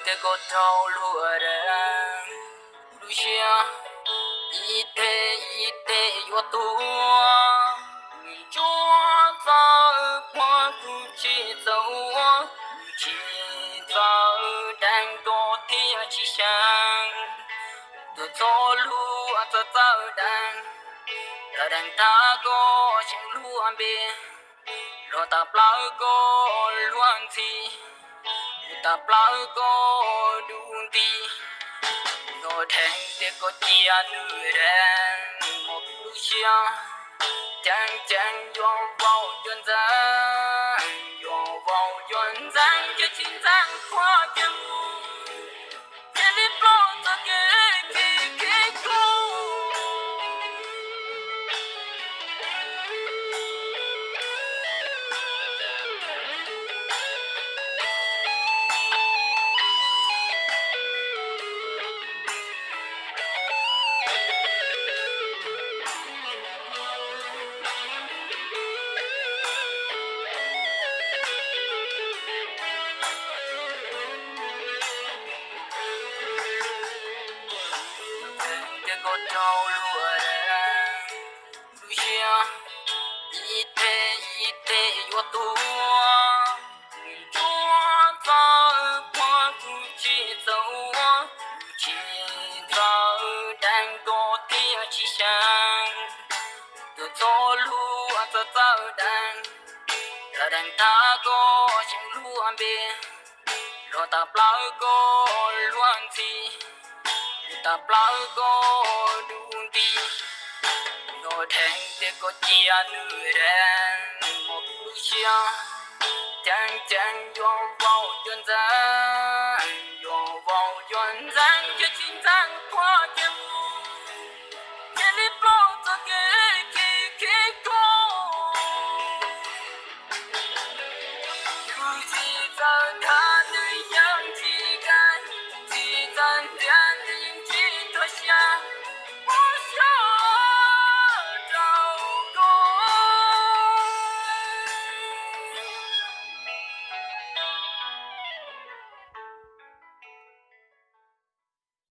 Ces koj rau luag deev, lub siab ib teg ib teg yuav tuag. Nws tsuas txawj quaj kuj tsis txawj ua, nws tsis txawj deev koj thiaj tsis seev. Tuag txhob luag txawj txawj deev, txawj deev tag koj seev luag npe, luag tawm plaws koj luag ntxhi, luag tawm plaws koj dub nti. Yog dheev ces koj cia nws deev, muaj lub siab ceev ceev yuav vau yuav ntxeev, yuav vau yuav ntxeev ces tsis ntxeev koj ces mus, cia li ploj txoj kev khib khib koj. Ces koj rau luag deev, lub siab ib teg ib teg yuav tuag. Nws tsuas txawj quaj kuj tsis txawj ua, nws tsis txawj deev koj thiaj tsis seev. Tuag txhob luag txawj txawj deev, txawj deev tag koj seev luag npe, luag tawm plaws koj luag ntxhi, luag tawm plaws koj dub nti. Yog dheev ces koj cia nws deev, muaj lub siab ceev ceev yuav vau yuav ntxeev, yuav vau yuav ntxeev ces tsis ntxeev